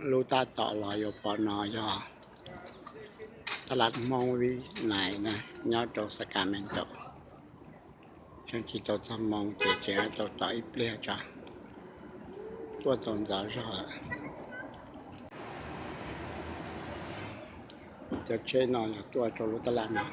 Lub tab tom los yuav pom no yog tab laj Hmoob Vib Nais na, nyob rau Sacramento. Tseem tsis tau txog moo ces tseem tau tos ib pliag tso. Tuaj tau ntxov zog lawm. Cov tsheb no yog tuaj rau lub tab laj no.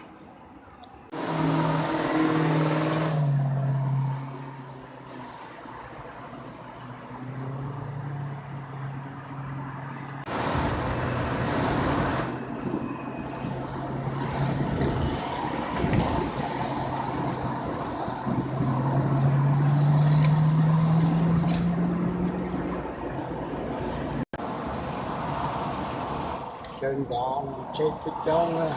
Sawv ntxov tsheb coob coob na.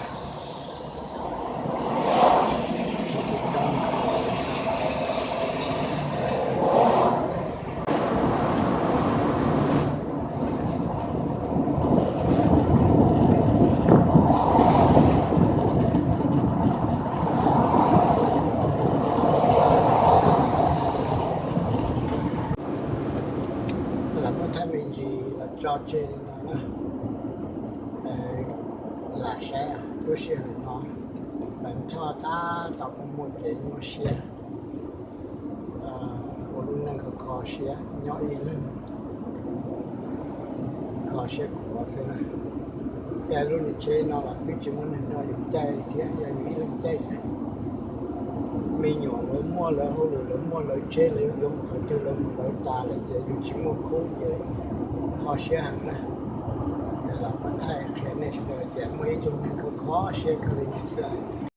Lawv muab thaij me ntsis los tso tseg li no na. Lam saib lub sij hawm no, lawv nrhoj tab tom muaj muaj kev nyuaj siab, ua lub neej kho kho siab nyob ib leeg, kho siab khuav xwb na. Cas lub niag tsheb no los twb tsis muaj neeg nrog yus caij thiab, yog yus ib leeg caij xwb. Me nyuam lawv muaj lawv hauj lwm, lawv muaj lawv tsheb, lawv yuav mus qhov twg lawv mus lawv tas lawm ces yus tsis muaj khub ces kho siab heev na. Los muab thaij qhia nej sawv daws tias muaj ib tug neeg kho kho siab kawg li no xwb.